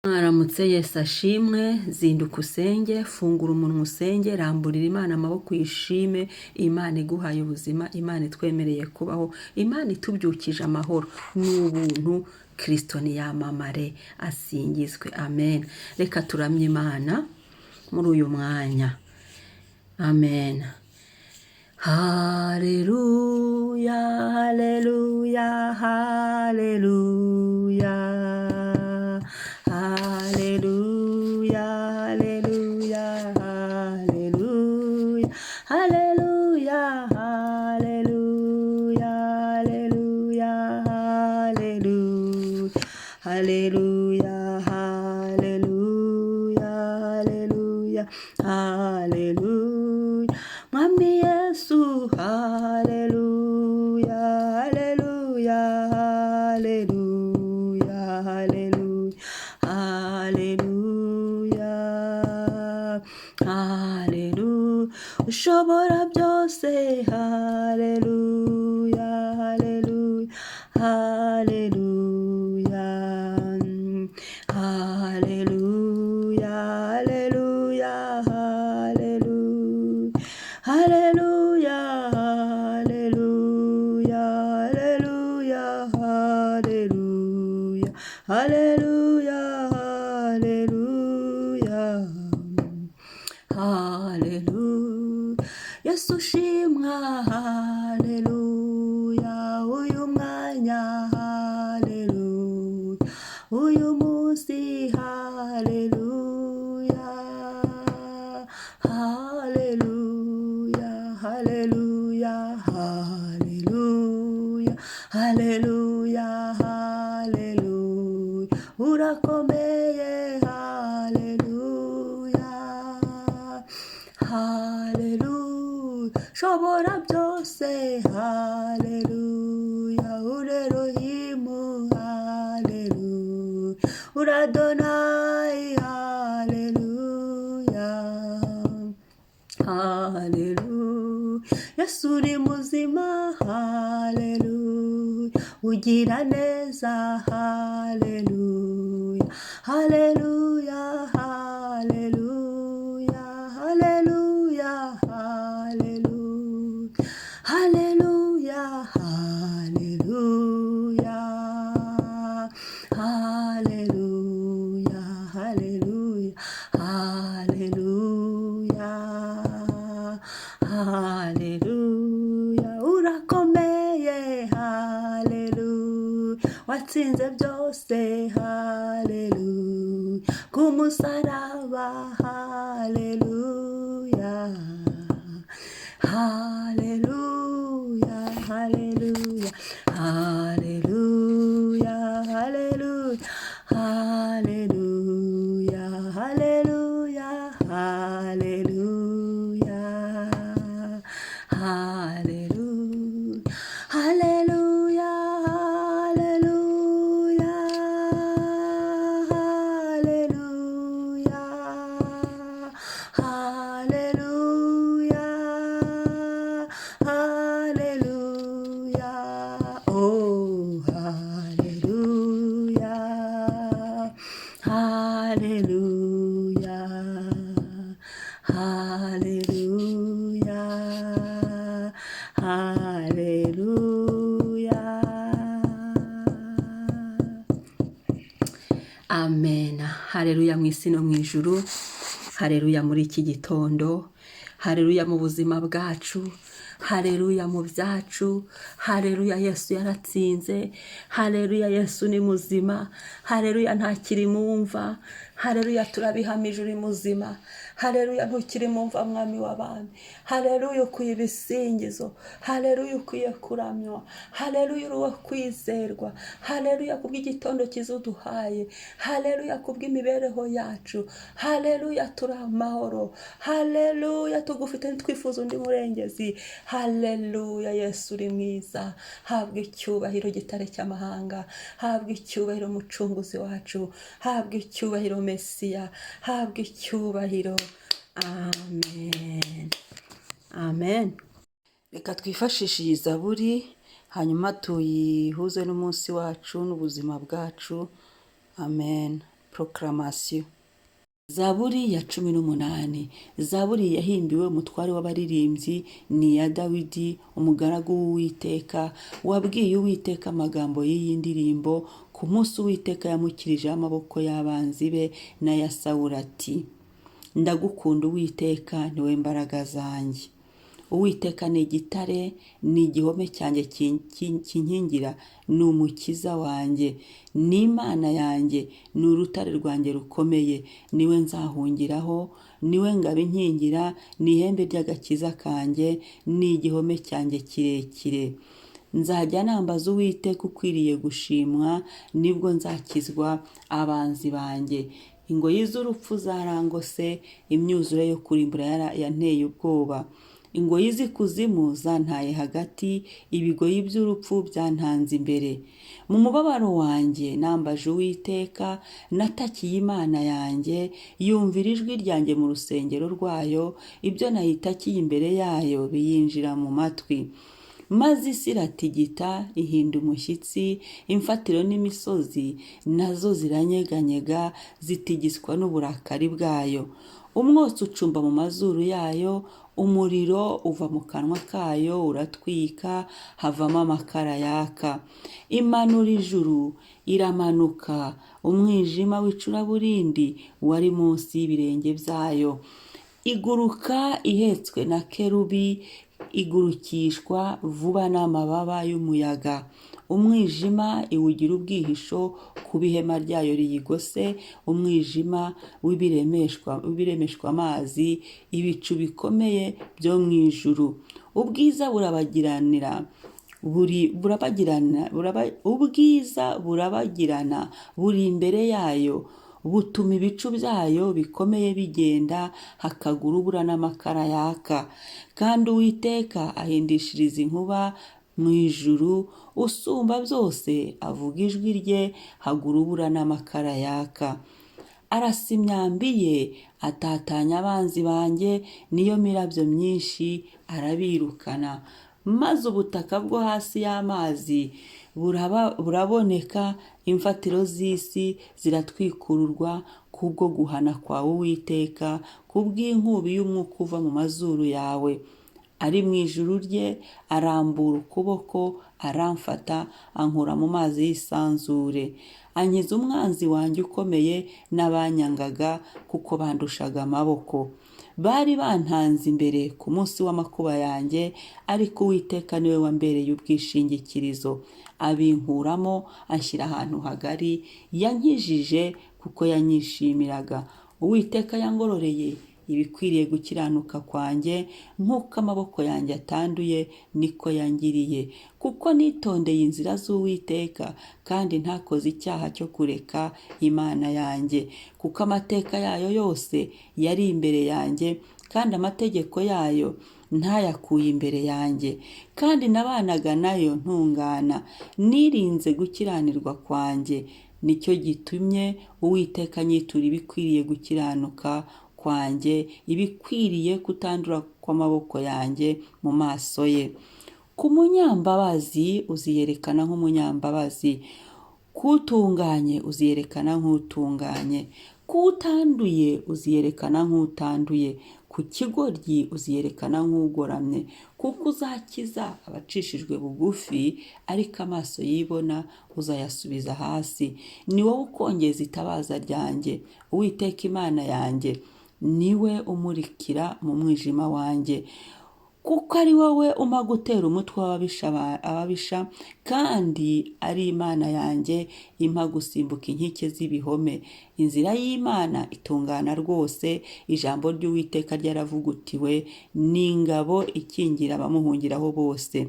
Mwaramutse, Yesu ashimwe. Zinduka usenge, fungura umunwa usenge, ramburira Imana amaboko uyishime. Imana iguhaye ubuzima, Imana itwemereye kubaho, Imana itubyukije amahoro, ni ubuntu. Kirisito niyamamare, asingizwe, amen. Reka turamye Imana muri uyu mwanya, amen. Haleluya, haleluya, haleluya, haleluya, haleluya, haleluya, haleluya, haleluya, haleluya, haleluya, haleluya, haleluya, haleluya, Mwami Yesu, haleluya, haleluya, haleluya, haleluya, haleluya, haleluya, ushobora byose, haleluya, haleluya, haleluya, haleluya, haleluya, haleluya, haleluya, haleluya, haleluya, haleluya, haleluya, haleluya, haleluya, Yesu ushimwa, haleluya, uyu mwanya, haleluya, uyu munsi, haleluya, haleluya, haleluya, haleluya, haleluya, haleluya, urakomeye, haleluya, haleluya, shobora byose, haleluya, uri Elohimu, haleluya, uri Adonayi, haleluya, haleluya, Yesu uri muzima, haleluya, ugira neza, haleluya, haleluya, haleluya, haleluya, haleluya, haleluya, haleluya, haleluya, haleluya, haleluya, haleluya, urakomeye, haleluya, watsinze byose, haleluya, ku musaraba, haleluya, haleluya, haleluya, haleluya, haleluya, haleluya, haleluya, haleluya, haleluya, haleluya, haleluya, haleluya, haleluya, haleluya, oh haleluya, haleluya, haleluya, haleluya, amen. Haleluya mu isi no mu ijuru, haleluya muri iki gitondo, haleluya mu buzima bwacu, haleluya mu byacu, haleluya. Yesu yaratsinze, haleluya. Yesu ni muzima, haleluya. Ntakiri mu mva, haleluya. Turabihamije, uri muzima, haleluya. Ntukiri mu mva, Mwami w'abami, haleluya. Ukwiye ibisingizo, haleluya. Ukwiye kuramywa, haleluya. Uri uwo kwizerwa, haleluya, kubw'igitondo cyiza uduhaye, haleluya, kubw'imibereho yacu, haleluya. Turi amahoro, haleluya. Tugufite ntitwifuza undi murengezi, haleluya. Yesu uri mwiza, habwa icyubahiro, gitare cy'amahanga, habwa icyubahiro, mucunguzi wacu, habwa icyubahiro, Mesiya, habwa icyubahiro, amen, amen. Reka twifashishe iyi zaburi, hanyuma tuyihuze n'umunsi wacu n'ubuzima bwacu, amen. Proclamation. Zaburi ya 18. Zaburi yahimbiwe umutware w'abaririmbyi, ni iya Dawidi, umugaragu w'Uwiteka, wabwiye Uwiteka amagambo y'iyi ndirimbo ku munsi Uwiteka yamukirijeho amaboko y'abanzi be n'aya Sawuli ati: Ndagukunda Uwiteka, niwe mbaraga zanjye. Uwiteka ni igitare, ni igihome cyanjye kinkingira, ni umukiza wanjye, ni Imana yanjye, ni urutare rwanjye rukomeye, niwe nzahungiraho, niwe ngabo inkingira, ni ihembe ry'agakiza kanjye, ni igihome cyanjye kirekire. Nzajya nambaza Uwiteka ukwiriye gushimwa, nibwo nzakizwa abanzi banjye. Ingoyi z'urupfu zarangose, imyuzure yo kurimbura yanteye ubwoba. Ingoyi z'ikuzimu zantaye hagati, ibigoyi by'urupfu byantanze imbere. Mu mubabaro wanjye nambaje Uwiteka, natakiye Imana yanjye, yumvira ijwi ryanjye mu rusengero rwayo, ibyo nayitakiye imbere yayo biyinjira mu matwi. Maze isi iratigita, ihinda umushyitsi, imfatiro n'imisozi nazo ziranyeganyega, zitigiswa n'uburakari bwayo. Umwotsi ucumba mu mazuru yayo, umuriro uva mu kanwa kayo uratwika, havamo amakara yaka. Imanura ijuru, iramanuka, umwijima w'icuraburindi wari munsi y'ibirenge byayo. Iguruka ihetswe na kerubi, igurukishwa vuba n'amababa y'umuyaga. Umwijima iwugira ubwihisho kuba ihema ryayo riyigose, umwijima w'ibiremeshwa amazi, ibicu bikomeye byo mu ijuru. Ubwiza burabagiranira buri burabagirana ubwiza burabagirana buri imbere yayo, butuma ibicu byayo bikomeye bigenda, hakagwa urubura n'amakara yaka. Kandi Uwiteka ahindishiriza inkuba mu ijuru, usumba byose avuga ijwi rye, hagwa urubura n'amakara yaka. Arasa imyambi ye, atatanya abanzi banjye, niyo mirabyo myinshi arabirukana. Maze ubutaka bwo hasi y'amazi buraboneka, imfatiro z'isi ziratwikururwa kubwo guhana kwawe Uwiteka, kubw'inkubi y'umwuka uva mu mazuru yawe. Ari mu ijuru rye, arambura ukuboko, aramfata, ankura mu mazi y'isanzure. Ankiza umwanzi wanjye ukomeye n'abanyangaga, kuko bandushaga amaboko. Bari bantanze imbere ku munsi w'amakuba yanjye, ariko Uwiteka niwe wambereye ubwishingikirizo. Abinkuramo, anshyira ahantu hagari, yankijije kuko yanyishimiraga. Uwiteka yangororeye ibikwiriye gukiranuka kwanjye, nk'uko amaboko yanjye atanduye niko yangiriye. Kuko nitondeye inzira z'Uwiteka, kandi ntakoze icyaha cyo kureka Imana yanjye. Kuko amateka yayo yose yari imbere yanjye, kandi amategeko yayo ntayakuye imbere yanjye. Kandi nabanaga nayo ntungana, nirinze gukiranirwa kwanjye. Nicyo gitumye Uwiteka anyitura ibikwiriye gukiranuka kwanjye, ibikwiriye kutandura kw'amaboko yanjye mu maso ye. Ku munyambabazi uziyerekana nk'umunyambabazi, k'utunganye uziyerekana nk'utunganye, k'utanduye uziyerekana nk'utanduye, ku kigoryi uziyerekana nk'ugoramye, kuko uzakiza abacishijwe bugufi, ariko amaso yibona uzayasubiza hasi. Ni wowe ukongeza itabaza ryanjye, Uwiteka Imana yanjye, niwe umurikira mu mwijima wanjye. Kuko ari wowe umpa gutera umutwe w'ababisha, kandi ari Imana yanjye impa gusimbuka inkike z'ibihome. Inzira y'Imana itungana rwose, ijambo ry'Uwiteka ryaravugutiwe, ni ingabo ikingira abamuhungiraho bose.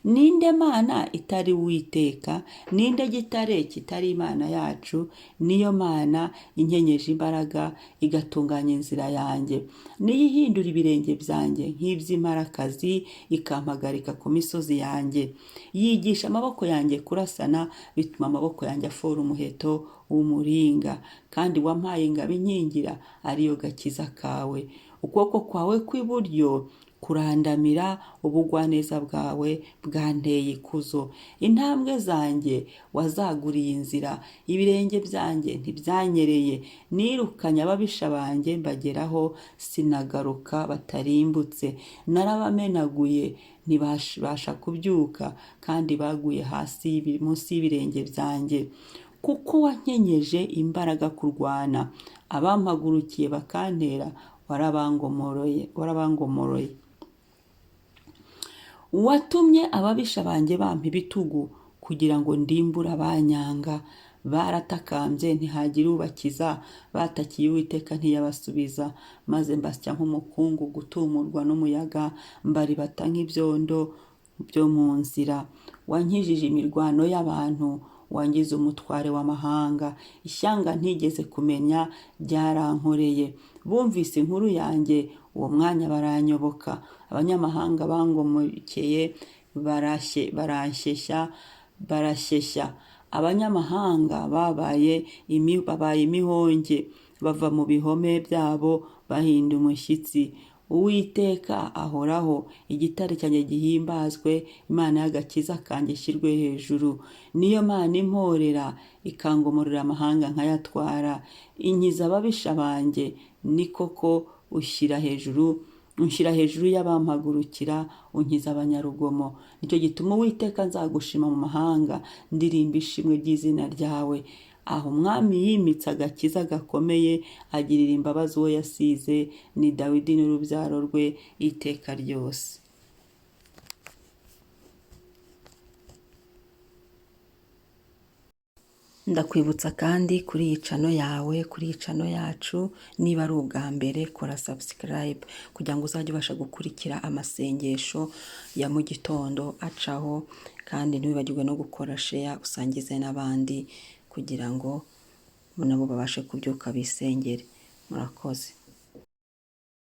Ninde Mana itari Uwiteka? Ninde gitare kitari Imana yacu? Niyo Mana inkenyeje imbaraga, igatunganya inzira yanjye. Niyo ihindura ibirenge byanjye nk'iby'imparakazi, ikampagarika ku misozi yanjye. Yigisha amaboko yanjye kurasana, bituma amaboko yanjye afora umuheto w'umuringa. Kandi wampaye ingabo inkingira, ariyo gakiza kawe. Ukuboko kwawe kw'iburyo Kurandamira, ubugwaneza bwawe bwanteye ikuzo. Intambwe zanjye wazaguriye inzira, ibirenge byanjye ntibyanyereye. Nirukanye ababisha banjye mbageraho, sinagaruka batarimbutse. Narabamenaguye ntibabasha kubyuka, kandi baguye hasi munsi y'ibirenge byanjye. Kuko wankenyeje imbaraga kurwana, abampagurukiye bakantera warabangomoroye. Watumye ababisha banjye bampa ibitugu, kugira ngo ndimbure abanyanga. Baratakambye ntihagira ubakiza, batakiye Uwiteka ntiyabasubiza. Maze mbasya nk'umukungu gutumurwa n'umuyaga, mbaribata nk'ibyondo byo mu nzira. Wankijije imirwano y'abantu, wangize umutware w'amahanga. Ishyanga ntigeze kumenya ryarankoreye. Bumvise inkuru yanjye, uwo mwanya baranyoboka. Abanyamahanga bangomokeye baranshyeshya, barashyeshya. Abanyamahanga babaye imihonge, bava mu bihome byabo bahinda umushyitsi. Uwiteka ahoraho, igitare cyanjye gihimbazwe, Imana y'agakiza kanjye ishyirwe hejuru. Niyo Mana imporera, ikangomorera amahanga nkayatwara. Inkiza ababisha banjye, ni koko ushyira hejuru unshyira hejuru y'abampagurukira, unkiza abanyarugomo. Nicyo gituma Uwiteka nzagushima mu mahanga, ndirimba ishimwe ry'izina ryawe. Aho umwami yimitse agakiza gakomeye, agirira imbabazi uwo yasize, ni Dawidi n'urubyaro rwe iteka ryose. Ndakwibutsa kandi kuri iyi channel yawe, kuri iyi channel yacu, niba ari ubwa mbere kora subscribe kugira ngo uzajye ubasha gukurikira amasengesho ya mu gitondo acaho, kandi ntiwibagirwe no gukora share usangize n'abandi kugira ngo nabo babashe kubyuka bisengere. Murakoze.